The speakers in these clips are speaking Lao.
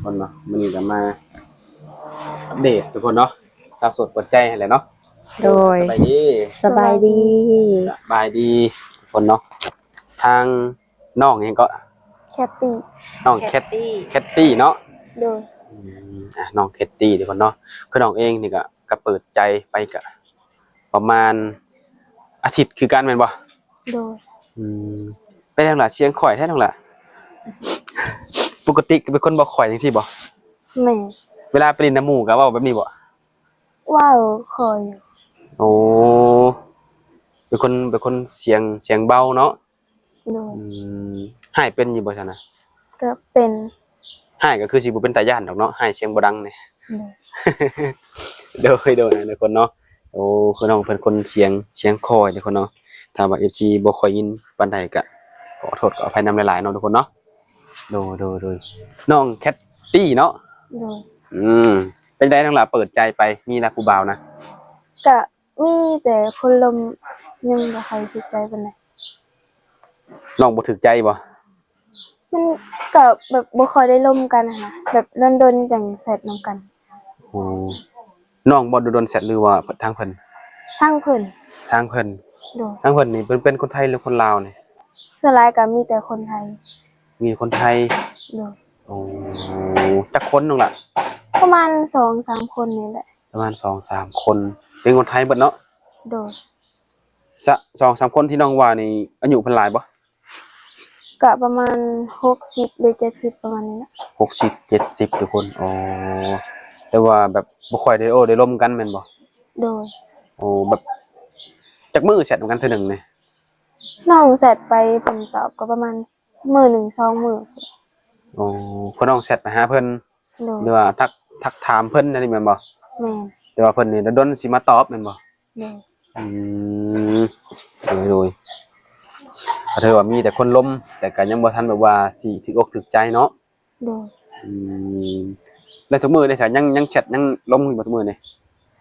ຄົນເນາະ ມື້ນີ້ກໍມາອັບເດດທຸກຄົນເນາະ ສາວໂສດເປີດໃຈຫັ້ນແຫຼະເນາະ. ໂດຍ ສະບາຍດີ ສະບາຍດີ ສະບາຍດີທຸກຄົນເນາະ. ທາງນ້ອງຫຍັງເກາະ? ແຄດຕີ້ ນ້ອງແຄດ ແຄດຕີ້ ແຄດຕີ້ເນາະ. ໂດຍ ອືມ ອ່ະ ນ້ອງແຄດຕີ້ທຸກຄົນເນາະ ຄືນ້ອງເອງນີ້ກໍ ກໍເປີດໃຈໄປກໍປະມານອາທິດຄືກັນແມ່ນບໍ່? ໂດຍ ອືມ ເປັນຫຍັງລະ ສຽງຄ່ອຍແທ້ນ້ອງລະ? ປົກກະຕິກໍເປັນຄົນບໍ່ຄ່ອຍຈັ່ງຊີ້ບໍ່? ແມ່ນ ເວລາໄປຫຼິ້ນນຳໝູ່ກໍເວົ້າແບບນີ້ບໍ່? ເວົ້າຄ່ອຍຢູ່. ໂອ້ ເປັນຄົນ ເປັນຄົນສຽງ ສຽງເບົາເນາະ. ໂດຍ ອືມ ຮ້າຍເປັນຢູ່ບໍ່ຊັ້ນນະ? ກໍເປັນ ຮ້າຍກໍຄືຊິບໍ່ເປັນຕາຢ້ານດອກເນາະ ຮ້າຍສຽງບໍ່ດັງນີ້. ໂດຍ ໂດຍ ໂດຍ ທຸກຄົນເນາະ. ໂອ້ ຄືນ້ອງເພິ່ນຄົນສຽງ ສຽງຄ່ອຍທຸກຄົນເນາະ. ຖ້າວ່າເອັຟຊີບໍ່ຄ່ອຍຍິນປານໃດກໍຂໍໂທດຂໍອະໄພນຳຫຼາຍໆເນາະທຸກຄົນເນາະ. ໂດຍ ໂດຍ ໂດຍ ນ້ອງແຄດຕີ້ເນາະ. ໂດຍ ອືມ ເປັນໃດນ້ອງຫຼ້າເປີດໃຈໄປ ມີລະຜູ້ບ່າວນະ? ກະມີແຕ່ຄົນລົມ ຍັງບໍ່ຄ່ອຍຖືກໃຈປານໃດ. ນ້ອງບໍ່ຖືກໃຈບໍ່? ມັນກະແບບບໍ່ຄ່ອຍໄດ້ລົມກັນຫັ້ນນະ ແບບດົນໆຈັ່ງແຊັດນຳກັນ. ໂອ້ ນ້ອງບໍ່ດົນໆແຊັດ ຫຼືວ່າທາງເພິ່ນ? ທາງເພິ່ນ ທາງເພິ່ນ. ໂດຍ ທາງເພິ່ນນີ້ເພິ່ນເປັນຄົນໄທ ຫຼືຄົນລາວນີ້? ສ່ວນຫຼາຍກໍມີແຕ່ຄົນໄທ. ມີຄົນໄທ. ໂດຍ ໂອ້ ຈັກຄົນນ້ອງລະ? ປະມານສອງສາມຄົນນີ້ແຫຼະ. ປະມານສອງສາມຄົນ ເປັນຄົນໄທເບິດເນາະ? ໂດຍ ສະ ສອງສາມຄົນທີ່ນ້ອງວ່ານີ້ ອາຍຸເພິ່ນຫຼາຍບໍ່? ກະປະມານຫົກສິບ ຫຼື ເຈັດສິບ ປະມານນີ້ແຫຼະ. ຫົກສິບ ເຈັດສິບ ທຸກຄົນ. ອໍ ແຕ່ວ່າແບບບໍ່ຄ່ອຍໄດ້ໂອ້ໄດ້ລົມກັນແມ່ນບໍ່? ໂດຍ ໂອ້ ແບບຈັກມື້ແຊັດນຳກັນເທື່ອໜຶ່ງນີ້? ນ້ອງແຊັດໄປ ເພິ່ນຕອບກໍປະມານມື້ໜຶ່ງສອງມື້. ໂອ້ ຄືນ້ອງແຊັດໄປຫາເພິ່ນ ໂດຍ ຫຼືວ່າທັກ ທັກຖາມເພິ່ນແນວນີ້ແມ່ນບໍ່? ແມ່ນ ແຕ່ວ່າເພິ່ນນີ້ດົນໆຊິມາຕອບແມ່ນບໍ່? ໂດຍ ອືມ ໂດຍ ໂດຍ ກໍຖືວ່າມີແຕ່ຄົນລົມ ແຕ່ກໍຍັງບໍ່ທັນແບບວ່າຊິຖືກອົກຖືກໃຈເນາະ. ໂດຍ ອືມ ແລ້ວທຸກມື້ນີ້ຊະ ຍັງ ຍັງແຊັດ ຍັງລົມຢູ່ບໍ່ທຸກມື້ນີ້?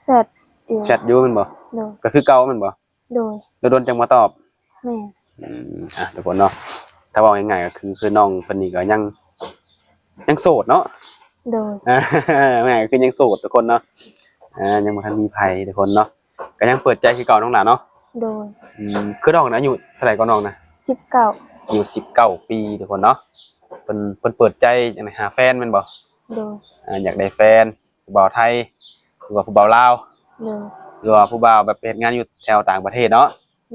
ແຊັດຢູ່ ແຊັດຢູ່ແມ່ນບໍ່? ໂດຍ ກໍຄືເກົ່າແມ່ນບໍ່? ໂດຍ ດົນໆຈັ່ງມາຕອບ. ແມ່ນ ອືມ ອ່ະ ທຸກຄົນເນາະ ຖ້າເວົ້າງ່າຍໆກໍຄື ຄືນ້ອງເພິ່ນນີ້ກໍຍັງ ຍັງໂສດເນາະ. ໂດຍ ງ່າຍກໍຄືຍັງໂສດທຸກຄົນເນາະ ອ່າ ຍັງບໍ່ທັນມີໃຜທຸກຄົນເນາະ ກໍຍັງເປີດໃຈຄືເກົ່ານ້ອງຫຼ້າເນາະ. ໂດຍ ອືມ ຄືນ້ອງນະ ອາຍຸເທົ່າໃດກໍນ້ອງນະ? ສິບເກົ້າ ອາຍຸສິບເກົ້າປີທຸກຄົນເນາະ. ເພິ່ນ ເພິ່ນເປີດໃຈຫາແຟນແມ່ນບໍ່? ໂດຍ ອ່າ ຢາກໄດ້ແຟນ ຜູ້ບ່າວໄທ ຫຼືວ່າຜູ້ບ່າວລາວ? ໂດຍ ຫຼືວ່າຜູ້ບ່າວແບບໄປເຮັດງານຢູ່ແຖວຕ່າງປະເທດເນາະ?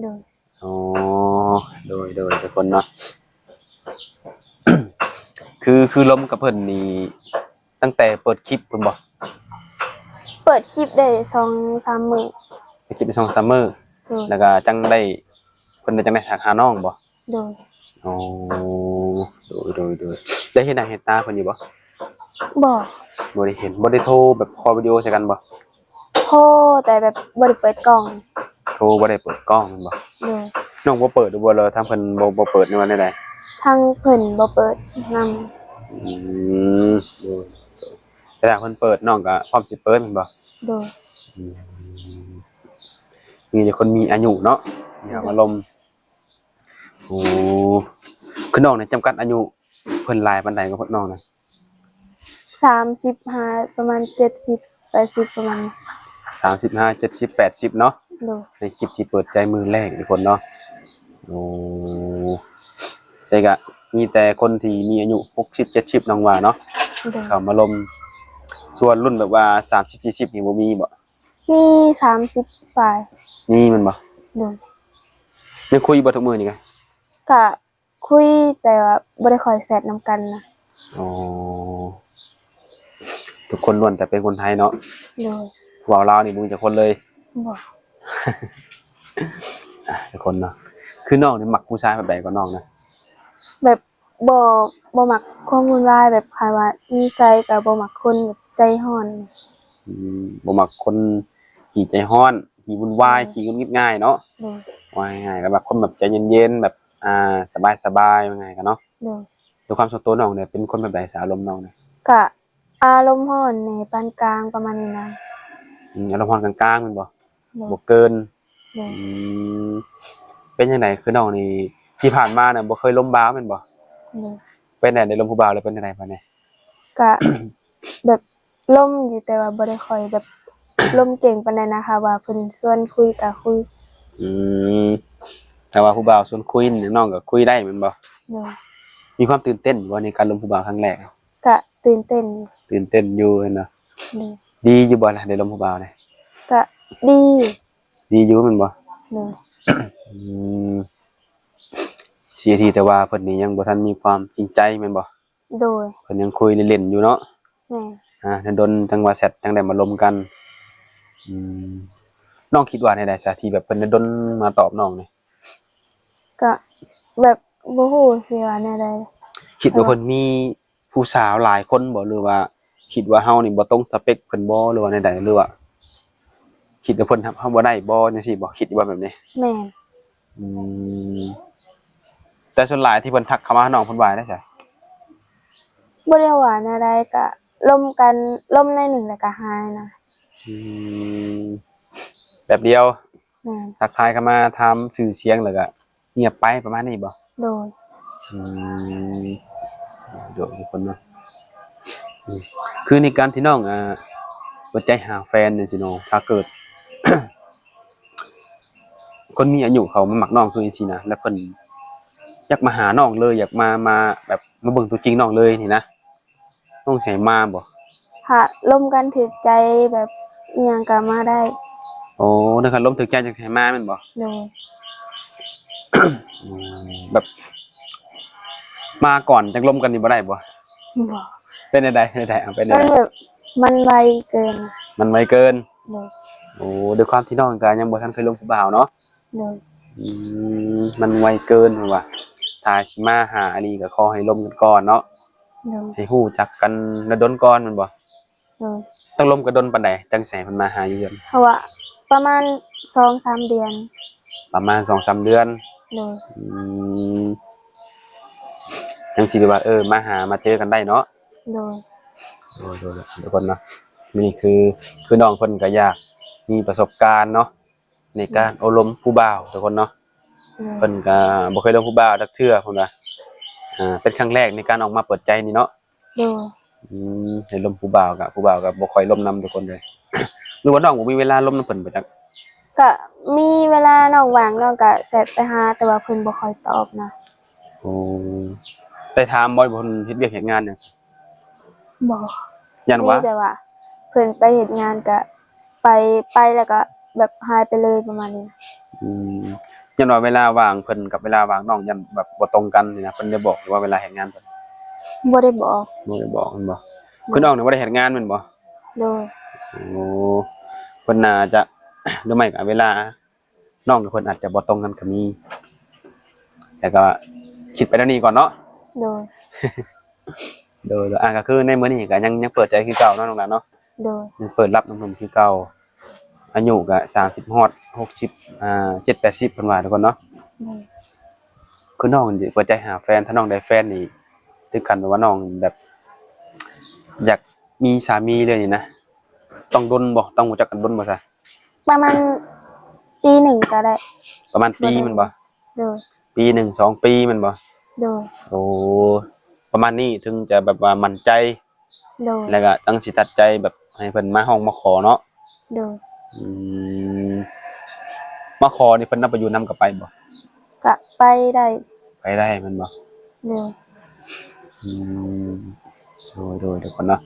ໂດຍ ອໍ ໂດຍ ໂດຍ ທຸກຄົນເນາະ ຄື ຄືລົມກັບເພິ່ນນີ້ ຕັ້ງແຕ່ເປີດຄລິບພຸ້ນບໍ່? ເປີດຄລິບໄດ້ສອງສາມມື້ ເປີດຄລິບໄດ້ສອງສາມມື້. ໂດຍ ແລ້ວກໍຈັ່ງໄດ້ ເພິ່ນໄດ້ ຈັ່ງໄດ້ທັກຫານ້ອງບໍ່? ໂດຍ ອໍ ໂດຍ ໂດຍ ໂດຍ ໄດ້ເຫັນໜ້າເຫັນຕາເພິ່ນຢູ່ບໍ່? ບໍ່ ບໍ່ໄດ້ເຫັນ. ບໍ່ໄດ້ໂທແບບຄໍວິດີໂອໃສ່ກັນບໍ່? ໂທ ແຕ່ແບບບໍ່ໄດ້ເປີດກ້ອງ. ໂທບໍ່ໄດ້ເປີດກ້ອງແມ່ນບໍ່? ໂດຍ ນ້ອງບໍ່ເປີດຫຼືວ່າ ຫຼືທາງເພິ່ນບໍ່ ບໍ່ເປີດ ຫຼືວ່າແນວໃດ? ທາງເພິ່ນບໍ່ເປີດນຳ. ອືມ ໂດຍ ແຕ່ຖ້າເພິ່ນເປີດ ນ້ອງກໍພ້ອມຊິເປີດແມ່ນບໍ່? ໂດຍ ອືມ ມີແຕ່ຄົນມີອາຍຸເນາະ ທີ່ເຂົ້າມາລົມ. ໂອ້ ຄືນ້ອງນີ້ຈຳກັດອາຍຸເພິ່ນຫຼາຍປານໃດກໍພວກນ້ອງນະ? ສາມສິບຫ້າ ປະມານເຈັດສິບ ແປດສິບ ປະມານ ສາມສິບຫ້າ ເຈັດສິບ ແປດສິບເນາະ. ໂດຍ ໃນຄລິບທີ່ເປີດໃຈມື້ແລກທຸກຄົນເນາະ. ໂອ້ ແຕ່ກະມີແຕ່ຄົນທີ່ມີອາຍຸຫົກສິບ ເຈັດສິບ ນ້ອງວ່າເນາະ. ໂດຍ ເຂົ້າມາລົມ. ສ່ວນລຸ້ນແບບວ່າສາມສິບ ສີ່ສິບ ນີ້ບໍ່ມີບໍ່? ມີສາມສິບປາຍ. ມີແມ່ນບໍ່? ໂດຍ ຍັງຄຸຍຢູ່ບໍ່ທຸກມື້ນີ້ກະ? ກະຄຸຍ ແຕ່ວ່າບໍ່ໄດ້ຄ່ອຍແຊັດນຳກັນນະ. ອໍ ທຸກຄົນລ້ວນແຕ່ເປັນຄົນໄທເນາະ. ໂດຍ ເວົ້າລາວນີ້ບໍ່ມີຈັກຄົນເລີຍ. ບໍ່ ອ່ະ ທຸກຄົນເນາະ ຄືນ້ອງນີ້ມັກຜູ້ຊາຍແບບໃດກໍນ້ອງນະ? ແບບ ບໍ່ ບໍ່ມັກຄວາມວຸ່ນວາຍ ແບບ ຄັນວ່ານິໄສກໍບໍ່ມັກຄົນແບບໃຈຮ້ອນ. ອືມ ບໍ່ມັກຄົນຂີ້ໃຈຮ້ອນ ຂີ້ວຸ່ນວາຍ ໂດຍ ຂີ້ຫງຸດຫງິດງ່າຍເນາະ. ໂດຍ ເວົ້າງ່າຍໆ ກໍມັກຄົນແບບໃຈເຢັນໆ ແບບ ອ່າ ສະບາຍໆ ວ່າງ່າຍກໍເນາະ. ໂດຍ ໂດຍຄວາມສ່ວນຕົວນ້ອງນີ້ເປັນຄົນແບບໃດ ສາອາລົມນ້ອງນີ້? ກະອາລົມຮ້ອນແດ່ ປານກາງ ປະມານນີ້ນະ. ອືມ ອາລົມຮ້ອນກາງໆ ແມ່ນບໍ່? ໂດຍ ບໍ່ເກີນ. ໂດຍ ອືມ ເປັນຈັ່ງໃດ ຄືນ້ອງນີ້ທີ່ຜ່ານມານະບໍ່ເຄີຍລົມບ່າວແມ່ນບໍ່? ໂດຍ ເປັນແນວໃດ ໄດ້ລົມຜູ້ບ່າວແລ້ວເປັນຈັ່ງໃດບາດນີ້? ກະ ແບບລົມຢູ່ ແຕ່ວ່າບໍ່ໄດ້ຄ່ອຍແບບລົມເກັ່ງປານໃດນະ ຖ້າວ່າເພິ່ນຊວນຄຸຍກະຄຸຍ. ອືມ ຖ້າວ່າຜູ້ບ່າວຊວນຄຸຍນີ້ ນ້ອງກໍຄຸຍໄດ້ແມ່ນບໍ່? ໂດຍ. ມີຄວາມຕື່ນເຕັ້ນຢູ່ບໍ່ໃນການລົມຜູ້ບ່າວຄັ້ງແລກ? ກະຕື່ນເຕັ້ນຢູ່. ຕື່ນເຕັ້ນຢູ່ແມ່ນບໍ່? ໂດຍ. ດີຢູ່ບໍ່ລະ ໄດ້ລົມຜູ້ບ່າວນີ້? ກະດີ. ດີຢູ່ແມ່ນບໍ່? ໂດຍ. ອືມ ເສຍທີແຕ່ວ່າເພິ່ນນີ້ຍັງບໍ່ທັນມີຄວາມຈິງໃຈແມ່ນບໍ່? ໂດຍ. ເພິ່ນຍັງຄຸຍເລ່ນໆຢູ່ເນາະ? ແມ່ນ. ອ່າ ດົນໆຈັ່ງວ່າແຊັດ ຈັ່ງໄດ້ມາລົມກັນ. ອືມ ນ້ອງຄິດວ່າແນວໃດຊະ ທີ່ແບບເພິ່ນດົນໆມາຕອບນ້ອງນີ້? ກະແບບບໍ່ຮູ້ຊິວ່າແນວໃດ. ຄິດວ່າເພິ່ນມີຜູ້ສາວຫຼາຍຄົນບໍ່ ຫຼືວ່າຄິດວ່າເຮົານີ້ບໍ່ຕົງສະເປັກເພິ່ນບໍ່ ຫຼືວ່າແນວໃດ ຫຼືວ່າຄິດວ່າເພິ່ນຮັບເຮົາບໍ່ໄດ້ບໍ່ ຈັ່ງຊີ້ບໍ່? ຄິດຢູ່ບໍ່ແບບນີ້? ແມ່ນ. ອືມ ແຕ່ສ່ວນຫຼາຍທີ່ເພິ່ນທັກເຂົ້າມາຫານ້ອງ ເພິ່ນວ່າແນວໃດຊະ? ບໍ່ໄດ້ວ່າແນວໃດ ກະລົມກັນ ລົມໜ້ອຍໜຶ່ງແລ້ວກະຫາຍນະ. ອືມ ແປັບດຽວ. ແມ່ນ. ທັກທາຍເຂົ້າມາ ຖາມຊື່ສຽງ ແລ້ວກະງຽບໄປ ປະມານນີ້ບໍ່? ໂດຍ. ອືມ ໂດຍ ທຸກຄົນເນາະ. ອືມ ຄືໃນການທີ່ນ້ອງ ອ່າ ເປີດໃຈຫາແຟນຈັ່ງຊີ້ເນາະ ຖ້າເກີດ ຄົນມີອາຍຸເຂົາມາມັກນ້ອງຄືຈັ່ງຊີ້ນະ ແລ້ວເພິ່ນຢາກມາຫານ້ອງເລີຍ ຢາກມາ ມາແບບມາເບິ່ງຕົວຈິງນ້ອງເລີຍນີ້ນະ ນ້ອງຊິໃຫ້ມາບໍ່? ຖ້າລົມກັນຖືກໃຈແບບອີ່ຫຍັງກະມາໄດ້. ໂອ້ ຖ້າຄັນລົມຖືກໃຈຈັ່ງຊິໃຫ້ມາແມ່ນບໍ່? ໂດຍ. ອືມ ແບບມາກ່ອນຈັ່ງລົມກັນນີ້ບໍ່ໄດ້ບໍ່? ບໍ່. ເປັນແນວໃດ? ແນວໃດ? ເອົາ ເປັນແນວໃດ? ມັນແບບ ມັນໄວເກີນ. ມັນໄວເກີນ. ໂດຍ. ໂອ້ ດ້ວຍຄວາມທີ່ນ້ອງກະຍັງບໍ່ທັນເຄີຍລົມຜູ້ບ່າວເນາະ? ໂດຍ. ອືມ ມັນໄວເກີນເພິ່ນວ່າ ຖ້າຊິມາຫາອີ່ຫຼີກະຂໍໃຫ້ລົມກັນກ່ອນເນາະ? ໂດຍ. ໃຫ້ຮູ້ຈັກກັນດົນໆກ່ອນແມ່ນບໍ່? ໂດຍ. ຕ້ອງລົມກັນດົນປານໃດ ຈັ່ງຊິໃຫ້ເພິ່ນມາຫາຢູ່ເຮືອນ? ເພາະວ່າປະມານສອງສາມເດືອນ. ປະມານສອງສາມເດືອນ. ໂດຍ. ອືມ ຈັ່ງຊິແບບວ່າ ເອີ ມາຫາມາເຈີກັນໄດ້ເນາະ? ໂດຍ. ໂດຍໆ ທຸກຄົນເນາະ ນີ້ຄື ຄືນ້ອງເພິ່ນກໍຢາກມີປະສົບການເນາະ ໃນການ ໂອ້ ລົມຜູ້ບ່າວ ທຸກຄົນເນາະ. ໂດຍ. ເພິ່ນກໍບໍ່ເຄີຍລົມຜູ້ບ່າວຈັກເທື່ອ ເພິ່ນວ່າ ອ່າ ເປັນຄັ້ງແລກໃນການອອກມາເປີດໃຈນີ້ເນາະ? ໂດຍ. ອືມ ໃຫ້ລົມຜູ້ບ່າວກະ ຜູ້ບ່າວກະບໍ່ຄ່ອຍລົມນຳ ທຸກຄົນເອີຍ. ຫຼືວ່ານ້ອງບໍ່ມີເວລາລົມນຳເພິ່ນບໍ່ຈັກ? ກະມີເວລານ້ອງວ່າງ ນ້ອງກະແຊັດໄປຫາ ແຕ່ວ່າເພິ່ນບໍ່ຄ່ອຍຕອບນະ. ໂອ້ ໄປຖາມບໍ່ ເພິ່ນເຮັດວຽກເຮັດງານຫຍັງ? ບໍ່. ຢ້ານວ່າ ມີແຕ່ວ່າເພິ່ນໄປເຮັດງານກະໄປ ໄປແລ້ວກະແບບຫາຍໄປເລີຍປະມານນີ້. ອືມ ຢ້ານວ່າເວລາວ່າງເພິ່ນກັບເວລາວ່າງນ້ອງ ຢ້ານແບບບໍ່ຕົງກັນນີ້ນະ ເພິ່ນໄດ້ບອກຢູ່ວ່າເວລາເຮັດງານເພິ່ນ? ບໍ່ໄດ້ບອກ. ບໍ່ໄດ້ບອກແມ່ນບໍ່? ບໍ່. ຄືນ້ອງນີ້ບໍ່ໄດ້ເຮັດງານແມ່ນບໍ່? ໂດຍ. ໂອ້ ເພິ່ນໜ້າຈະ ຫຼືໄມ່ກະເວລາ ນ້ອງກັບເພິ່ນອາດຈະບໍ່ຕົງກັນກໍມີ ແຕ່ກໍຄິດໄປແນວນີ້ກ່ອນເນາະ. ໂດຍ. ໂດຍໆ ອ່າ ກໍຄືໃນມື້ນີ້ກໍຍັງ ຍັງເປີດໃຈຄືເກົ່າເນາະ ນ້ອງຫຼ້າເນາະ? ໂດຍ. ຍັງເປີດຮັບໜຸ່ມໆຄືເກົ່າ ອາຍຸກໍສາມສິບຮອດຫົກສິບ ອ່າ ເຈັດແປດສິບ ເພິ່ນວ່າ ທຸກຄົນເນາະ. ໂດຍ. ຄືນ້ອງນີ້ເປີດໃຈຫາແຟນ ຖ້ານ້ອງໄດ້ແຟນນີ້ ເຖິງຂັ້ນແບບວ່ານ້ອງແບບຢາກມີສາມີເລີຍນີ້ນະ ຕ້ອງດົນບໍ່? ຕ້ອງຮູ້ຈັກກັນດົນບໍ່ຊະ? ປະມານປີໜຶ່ງກໍໄດ້. ປະມານປີແມ່ນບໍ່? ໂດຍ. ປີໜຶ່ງ ສອງປີແມ່ນບໍ່? ໂດຍ. ໂອ້ ປະມານນີ້ເຖິງຈະແບບວ່າໝັ້ນໃຈ. ໂດຍ. ແລ້ວກໍຈັ່ງຊິຕັດໃຈແບບໃຫ້ເພິ່ນມາຮ້ອງມາຂໍເນາະ? ໂດຍ. ອືມ ມາຂໍນີ້ເພິ່ນນຳໄປຢູ່ນຳກໍໄປບໍ່? ກະໄປໄດ້. ໄປໄດ້ແມ່ນບໍ່? ໂດຍ. ອືມ ໂດຍໆ ທຸກຄົນເນາະ.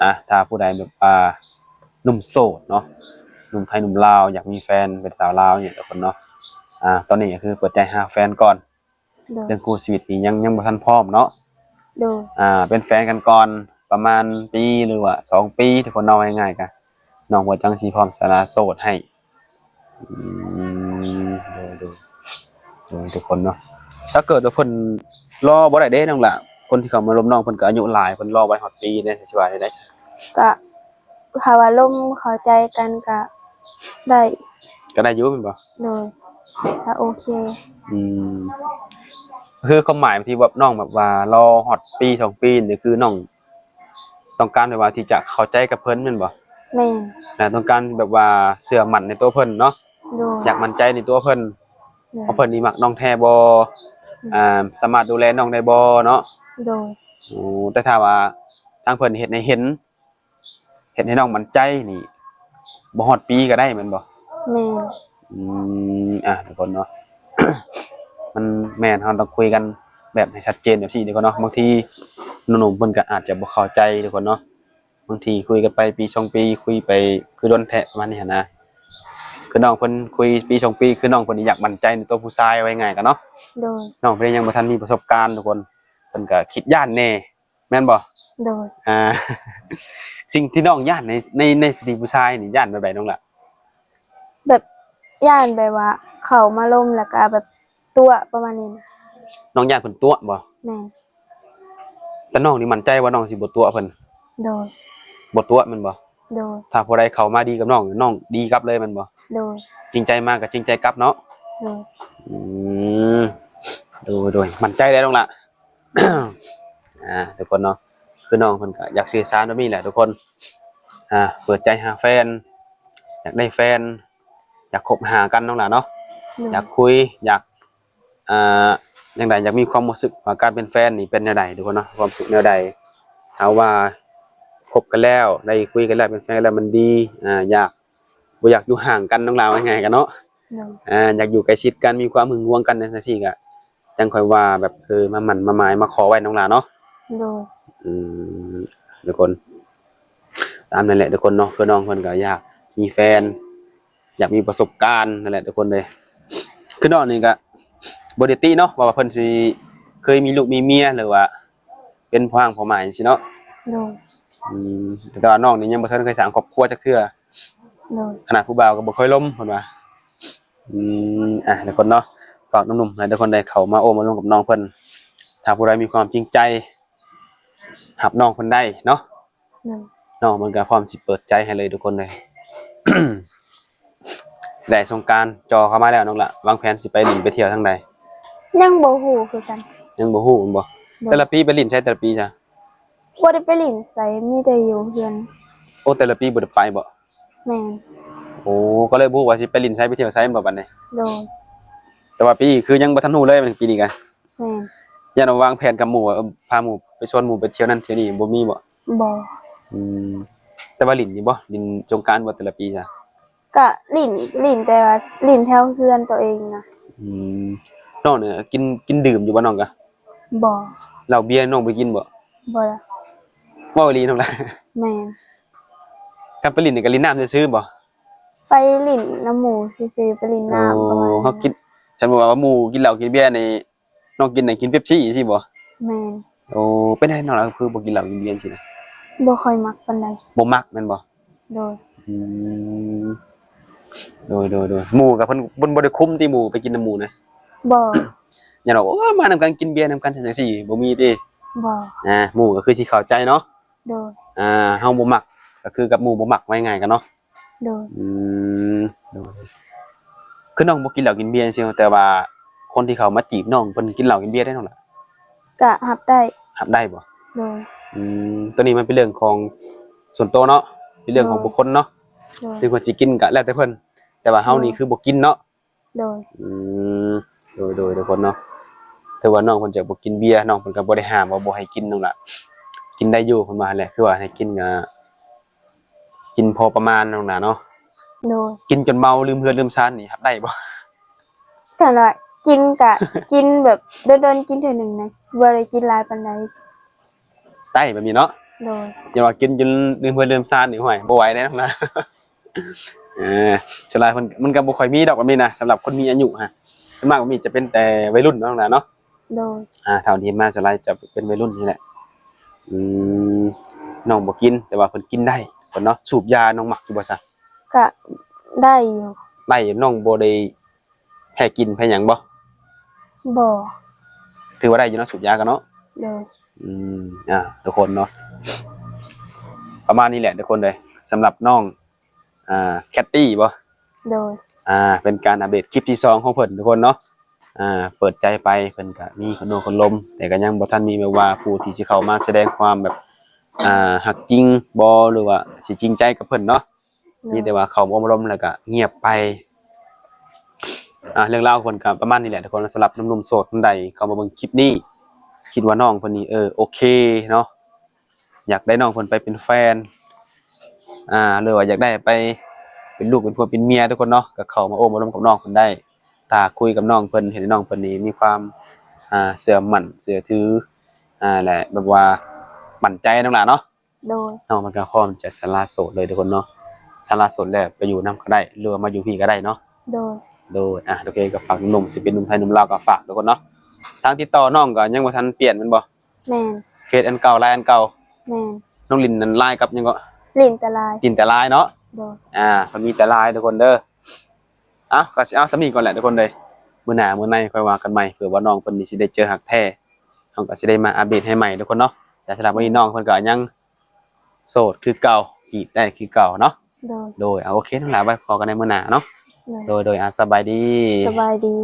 ອ່າ ຖ້າຜູ້ໃດແບບວ່າໜຸ່ມໂສດເນາະ ໜຸ່ມໄທໜຸ່ມລາວ ຢາກມີແຟນເປັນສາວລາວນີ້ ທຸກຄົນເນາະ ອ່າ ຕອນນີ້ກໍຄືເປີດໃຈຫາແຟນກ່ອນ. ໂດຍ. ເລື່ອງຄູ່ຊີວິດນີ້ຍັງ ຍັງບໍ່ທັນພ້ອມເນາະ? ໂດຍ. ອ່າ ເປັນແຟນກັນກ່ອນປະມານປີ ຫຼືວ່າສອງປີ ທຸກຄົນເນາະ ເວົ້າງ່າຍໆ ກະ ນ້ອງເພິ່ນຈັ່ງຊິພ້ອມສະຫຼະໂສດໃຫ້. ອືມ ໂດຍໆ ໂດຍ ທຸກຄົນເນາະ. ຖ້າເກີດວ່າເພິ່ນລໍບໍ່ໄດ້ເດ້ນ້ອງຫຼ້າ ຄົນທີ່ເຂົ້າມາລົມນ້ອງເພິ່ນກໍອາຍຸຫຼາຍ ເພິ່ນລໍບໍ່ໄດ້ຮອດປີເດ້ ຊິວ່າໄດ້ໃດ? ກະ ຖ້າວ່າລົມເຂົ້າໃຈກັນກະໄດ້. ກະໄດ້ຢູ່ແມ່ນບໍ່? ໂດຍ. ກະໂອເຄ. ອືມ ຄືຄວາມໝາຍທີ່ແບບນ້ອງແບບວ່າລໍຮອດປີສອງປີນີ້ ຄືນ້ອງ ຕ້ອງການແບບວ່າທີ່ຈະເຂົ້າໃຈກັບເພິ່ນແມ່ນບໍ່? ແມ່ນ. ແລະ ຕ້ອງການແບບວ່າເຊື່ອໝັ້ນໃນຕົວເພິ່ນເນາະ? ໂດຍ. ຢາກໝັ້ນໃຈໃນຕົວເພິ່ນ. ໂດຍ. ວ່າເພິ່ນນີ້ມັກນ້ອງແທ້ບໍ່? ໂດຍ. ອ່າ ສາມາດດູແລນ້ອງໄດ້ບໍ່ເນາະ? ໂດຍ. ໂອ້ ແຕ່ຖ້າວ່າທາງເພິ່ນເຮັດໃຫ້ເຫັນ ເຮັດໃຫ້ນ້ອງໝັ້ນໃຈນີ້ ບໍ່ຮອດປີກໍໄດ້ແມ່ນບໍ່? ແມ່ນ. ອືມ ອ່າ ທຸກຄົນເນາະ ມັນແມ່ນ ເຮົາຕ້ອງຄຸຍກັນແບບໃຫ້ຊັດເຈນແບບຊີ້ທຸກຄົນເນາະ. ບາງທີໜຸ່ມໆເພິ່ນກໍອາດຈະບໍ່ເຂົ້າໃຈທຸກຄົນເນາະ. ບາງທີຄຸຍກັນໄປປີສອງປີ ຄຸຍໄປຄືດົນແທ້ ປະມານນີ້ຫັ້ນນະ. ຄືນ້ອງເພິ່ນຄຸຍປີສອງປີ ຄືນ້ອງເພິ່ນນີ້ຢາກໝັ້ນໃຈໃນຕົວຜູ້ຊາຍ ເວົ້າງ່າຍໆກັນເນາະ. ໂດຍ. ນ້ອງເພິ່ນຍັງບໍ່ທັນມີປະສົບການທຸກຄົນ ເພິ່ນກໍຄິດຢ້ານແດ່ ແມ່ນບໍ່? ໂດຍ. ອ່າ ສິ່ງທີ່ນ້ອງຢ້ານໃນ ໃນ ໃນສະຕິຜູ້ຊາຍນີ້ ຢ້ານແບບໃດນ້ອງລະ? ແບບຢ້ານແບບວ່າເຂົາມາລົມ ແລ້ວກໍແບບຕົວະປະມານນີ້ນະ. ນ້ອງຢ້ານເພິ່ນຕົວະບໍ່? ແມ່ນ. ແຕ່ນ້ອງນີ້ໝັ້ນໃຈວ່ານ້ອງຊິບໍ່ຕົວະເພິ່ນ? ໂດຍ. ບໍ່ຕົວະແມ່ນບໍ່? ໂດຍ. ຖ້າຜູ້ໃດເຂົ້າມາດີກັບນ້ອງ ນ້ອງດີກັບເລີຍແມ່ນບໍ່? ໂດຍ. ຈິງໃຈມາກໍຈິງໃຈກັບເນາະ? ໂດຍ. ອືມ ໂດຍໆ ໝັ້ນໃຈແລ້ວນ້ອງລະ. ອ່າ ທຸກຄົນເນາະ ຄືນ້ອງເພິ່ນກໍຢາກສື່ສານແບບນີ້ແຫຼະທຸກຄົນ. ອ່າ ເປີດໃຈຫາແຟນ ຢາກໄດ້ແຟນ ຢາກຄົບຫາກັນນ້ອງຫຼ້າເນາະ. ໂດຍ. ຢາກຄຸຍ ຢາກ ອ່າ ຈັ່ງໃດ ຢາກມີຄວາມຮູ້ສຶກວ່າການເປັນແຟນນີ້ເປັນແນວໃດທຸກຄົນເນາະ ຄວາມສຸກແນວໃດ. ຖ້າວ່າຄົບກັນແລ້ວ ໄດ້ຄຸຍກັນແລ້ວ ເປັນແຟນກັນແລ້ວມັນດີ ອ່າ ຢາກ ບໍ່ຢາກຢູ່ຫ່າງກັນນ້ອງຫຼ້າ ເວົ້າງ່າຍໆກັນເນາະ. ໂດຍ. ອ່າ ຢາກຢູ່ໃກ້ຊິດກັນ ມີຄວາມຫຶງຫວງກັນຈັ່ງຊີ້ກະ ຈັ່ງຄ່ອຍວ່າແບບ ເອີ ມາໝັ້ນມາໝາຍ ມາຂໍໄວ້ນ້ອງຫຼ້າເນາະ. ໂດຍ. ອືມ ທຸກຄົນ ຕາມນັ້ນແຫຼະທຸກຄົນເນາະ ຄືນ້ອງເພິ່ນກໍຢາກມີແຟນ ຢາກມີປະສົບການນັ້ນແຫຼະທຸກຄົນເອີຍ. ຄືນ້ອງນີ້ກໍບໍ່ໄດ້ຕິເນາະ ວ່າເພິ່ນຊິເຄີຍມີລູກມີເມຍ ຫຼືວ່າເປັນພໍ່ຮ້າງພໍ່ໝ້າຍຈັ່ງຊີ້ເນາະ. ໂດຍ. ອືມ ແຕ່ວ່ານ້ອງນີ້ຍັງບໍ່ທັນເຄີຍສ້າງຄອບຄົວຈັກເທື່ອ. ໂດຍ. ຂະໜາດຜູ້ບ່າວກໍບໍ່ເຄີຍລົມເພິ່ນວ່າ. ອືມ ອ່ະ ທຸກຄົນເນາະ ຝາກໜຸ່ມໆໃຫ້ທຸກຄົນໄດ້ເຂົ້າມາໂອ້ມາລົມກັບນ້ອງເພິ່ນ ຖ້າຜູ້ໃດມີຄວາມຈິງໃຈຮັບນ້ອງເພິ່ນໄດ້ເນາະ. ໂດຍ. ນ້ອງເພິ່ນກໍພ້ອມຊິເປີດໃຈໃຫ້ເລີຍທຸກຄົນເລີຍ. ແລ້ວສົງການຈ່ອເຂົ້າມາແລ້ວນ້ອງລະ ວາງແຜນຊິໄປຫຼິ້ນໄປທ່ຽວທາງໃດ? ຍັງບໍ່ຮູ້ຄືກັນ. ຍັງບໍ່ຮູ້ແມ່ນບໍ່? ໂດຍ. ແຕ່ລະປີໄປຫຼິ້ນໃສແຕ່ລະປີຊະ? ບໍ່ໄດ້ໄປຫຼິ້ນໃສ ມີແຕ່ຢູ່ເຮືອນ. ໂອ້ ແຕ່ລະປີບໍ່ໄດ້ໄປບໍ່? ແມ່ນ. ໂອ້ ກໍເລີຍບໍ່ຮູ້ວ່າຊິໄປຫຼິ້ນໃສໄປທ່ຽວໃສແມ່ນບໍ່ບັດນີ້? ໂດຍ. ແຕ່ວ່າປີນີ້ຄືຍັງບໍ່ທັນຮູ້ເລີຍ ປີນີ້ກະ. ແມ່ນ. ຢ້ານວ່າວາງແຜນກັບໝູ່ ເອີ ພາໝູ່ໄປຊວນໝູ່ໄປທ່ຽວນັ້ນທ່ຽວນີ້ ບໍ່ມີບໍ່? ບໍ່. ອືມ ແຕ່ວ່າຫຼິ້ນຢູ່ບໍ່? ຫຼິ້ນສົງການບໍ່ແຕ່ລະປີຊະ? ກະຫຼິ້ນ ຫຼິ້ນ ແຕ່ວ່າຫຼິ້ນແຖວເຮືອນໂຕເອງນະ. ອືມ ນ້ອງນີ້ກິນ ກິນດື່ມຢູ່ບໍ່ນ້ອງກະ? ບໍ່. ເຫຼົ້າເບຍນ້ອງບໍ່ກິນບໍ່? ບໍ່. ເວົ້າອີ່ຫຼີນ້ອງລະ? ແມ່ນ. ຄັນໄປຫຼິ້ນນີ້ກະຫຼິ້ນນ້ຳຊື່ໆບໍ່? ໄປຫຼິ້ນນຳໝູ່ຊື່ໆ ໄປຫຼິ້ນນ້ຳ. ໂອ້ ປະມານນັ້ນ. ເຮົາກິນ ສົມມຸດວ່າໝູ່ກິນເຫຼົ້າກິນເບຍນີ້ ນ້ອງກິນໜັງ ກິນເປັບຊີຊີ້ບໍ່? ແມ່ນ. ໂອ້ ເປັນຫຍັງນ້ອງລະຄືບໍ່ກິນເຫຼົ້າກິນເບຍຊີ້ນະ? ບໍ່ຄ່ອຍມັກປານໃດ. ບໍ່ມັກແມ່ນບໍ່? ໂດຍ. ອືມ ໂດຍໆໆ ໝູ່ກະເພິ່ນ ເພິ່ນບໍ່ໄດ້ຄຸມຕິ ໝູ່ໄປກິນນຳໝູ່ນະ? ບໍ່. ຢ້ານວ່າ ໂອ້ ມານຳກັນກິນເບຍນຳກັນ ຈັ່ງຊີ້ບໍ່ມີຕິ? ບໍ່. ອ່າ ໝູ່ກະຄືຊິເຂົ້າໃຈເນາະ. ໂດຍ. ອ່າ ເຮົາບໍ່ມັກ ກະຄືກັບໝູ່ບໍ່ມັກ ວ່າງ່າຍໆກັນເນາະ. ໂດຍ. ອືມ ໂດຍ. ຄືນ້ອງບໍ່ກິນເຫຼົ້າກິນເບຍຈັ່ງຊີ້ ແຕ່ວ່າຄົນທີ່ເຂົ້າມາຈີບນ້ອງ ເພິ່ນກິນເຫຼົ້າກິນເບຍໄດ້ນ້ອງລະ? ກະຮັບໄດ້. ຮັບໄດ້ບໍ່? ໂດຍ. ອືມ ໂຕນີ້ມັນເປັນເລື່ອງຂອງສ່ວນໂຕເນາະ ເປັນເລື່ອງຂອງ ໂດຍ ບຸກຄົນເນາະ. ໂດຍ. ເຖິງເພິ່ນຊິກິນກະແລ້ວແຕ່ເພິ່ນ ແຕ່ວ່າເຮົານີ້ ໂດຍ ຄືບໍ່ກິນເນາະ. ໂດຍ. ອືມ ໂດຍໆ ທຸກຄົນເນາະ ຖືວ່ານ້ອງເພິ່ນຈະບໍ່ກິນເບຍ ນ້ອງເພິ່ນກໍບໍ່ໄດ້ຫ້າມວ່າບໍ່ໃຫ້ກິນນ້ອງລະ ກິນໄດ້ຢູ່ ເພິ່ນວ່າຫັ້ນແຫຼະ ຄືວ່າໃຫ້ກິນກໍກິນພໍປະມານນ້ອງລະເນາະ. ໂດຍ. ກິນຈົນເມົາລືມເຮືອນລືມຊານນີ້ຮັບໄດ້ບໍ່? ຖ້າວ່າກິນກະກິນແບບດົນໆກິນເທື່ອໜຶ່ງນະ ບໍ່ໄດ້ກິນຫຼາຍປານໃດ. ໄດ້ແບບນີ້ເນາະ. ໂດຍ. ຢ່າວ່າກິນຈົນລືມເຮືອນລືມຊານນີ້ ຫ້ວຍ ບໍ່ໄຫວເດ້ນ້ອງລະ. ເອີ ສ່ວນຫຼາຍເພິ່ນ ມັນກໍບໍ່ຄ່ອຍມີດອກແບບນີ້ນະ ສຳລັບຄົນມີອາຍຸຮະ ສ່ວນມາກແບບນີ້ຈະເປັນແຕ່ໄວລຸ້ນເນາະນ້ອງລະເນາະ. ໂດຍ. ອ່າ ເທົ່າທີ່ເຫັນມາສ່ວນຫຼາຍຈະເປັນໄວລຸ້ນນີ້ແຫຼະ. ອືມ ນ້ອງບໍ່ກິນ ແຕ່ວ່າເພິ່ນກິນໄດ້ເພິ່ນເນາະ. ສູບຢານ້ອງມັກຢູ່ບໍ່ຊະ? ກະໄດ້ຢູ່. ໄດ້ຢູ່ ນ້ອງບໍ່ໄດ້ ແພ້ກິນແພ້ຫຍັງບໍ່? ບໍ່. ຖືວ່າໄດ້ຢູ່ເນາະ ສູບຢາກໍເນາະ. ໂດຍ. ອືມ ອ່າ ທຸກຄົນເນາະ ປະມານນີ້ແຫຼະທຸກຄົນເອີຍ ສຳລັບນ້ອງ ອ່າ ແຄດຕີ້ບໍ່? ໂດຍ. ອ່າ ເປັນການອັບເດດຄລິບທີສອງຂອງເພິ່ນທຸກຄົນເນາະ. ອ່າ ເປີດໃຈໄປ ເພິ່ນກະມີຄົນໂອ້ຄົນລົມ ແຕ່ກະຍັງບໍ່ທັນມີແບບວ່າຜູ້ທີ່ຊິເຂົ້າມາສະແດງຄວາມແບບ ອ່າ ຮັກຈິງບໍ່ ຫຼືວ່າຊິຈິງໃຈກັບເພິ່ນເນາະ. ໂດຍ. ມີແຕ່ວ່າເຂົ້າມາໂອ້ມາລົມແລ້ວກະງຽບໄປ. ອ່າ ເລື່ອງລາວຂອງເພິ່ນກະປະມານນີ້ແຫຼະທຸກຄົນ. ສຳລັບໜຸ່ມໆໂສດຄົນໃດເຂົ້າມາເບິ່ງຄລິບນີ້ ຄິດວ່ານ້ອງເພິ່ນນີ້ ເອີ ໂອເຄເນາະ ຢາກໄດ້ນ້ອງເພິ່ນໄປເປັນແຟນ ອ່າ ຫຼືວ່າຢາກໄດ້ໄປເປັນລູກເປັນຜົວເປັນເມຍ ທຸກຄົນເນາະ ກໍເຂົ້າມາໂອ້ມາລົມກັບນ້ອງເພິ່ນໄດ້. ຖ້າຄຸຍກັບນ້ອງເພິ່ນ ເຮັດໃຫ້ນ້ອງເພິ່ນນີ້ມີຄວາມ ອ່າ ເຊື່ອໝັ້ນເຊື່ອຖື ອ່າ ແລະ ແບບວ່າໝັ້ນໃຈນຳຫຼ້າເນາະ. ໂດຍ. ນ້ອງເພິ່ນກໍພ້ອມຈະສະຫຼະໂສດເລີຍ ທຸກຄົນເນາະ. ສະຫຼະໂສດແລ້ວໄປຢູ່ນຳກໍໄດ້ ຫຼືວ່າມາຢູ່ພີ້ກໍໄດ້ເນາະ. ໂດຍ. ໂດຍ. ອ່າ ໂອເຄ ກໍຝາກໜຸ່ມໆ ຊິເປັນໜຸ່ມໄທໜຸ່ມລາວກໍຝາກ ທຸກຄົນເນາະ. ທາງຕິດຕໍ່ນ້ອງກໍຍັງບໍ່ທັນປ່ຽນແມ່ນບໍ່? ແມ່ນ. ເຟສອັນເກົ່າ ລາຍອັນເກົ່າ? ແມ່ນ. ນ້ອງຫຼິ້ນນັ້ນລາຍກັບຫຍັງເກາະ? ຫຼິ້ນແຕ່ລາຍ. ຫຼິ້ນແຕ່ລາຍເນາະ? ໂດຍ. ອ່າ ເພິ່ນມີແຕ່ລາຍ ທຸກຄົນເດີ. ເອົ້າ ກໍຊິເອົາສ່ຳນີ້ກ່ອນແຫຼະ ທຸກຄົນເດີ. ມື້ໜ້າມື້ໃນຄ່ອຍວ່າກັນໃໝ່ ເພື່ອວ່ານ້ອງເພິ່ນນີ້ຊິໄດ້ເຈີຮັກແທ້ ເຮົາກໍຊິໄດ້ມາອັບເດດໃຫ້ໃໝ່ ທຸກຄົນເນາະ. ແຕ່ສຳລັບມື້ນີ້ນ້ອງເພິ່ນກໍຍັງໂສດຄືເກົ່າ ຈີບໄດ້ຄືເກົ່າເນາະ. ໂດຍ. ໂດຍ. ເອົາ ໂອເຄ ທັງຫຼາຍ ໄວ້ພໍ້ກັນໃນມື້ໜ້າເນາະ. ໂດຍ. ໂດຍ ໂດຍ. ອ່າ ສະບາຍດີ. ສະບາຍດີ.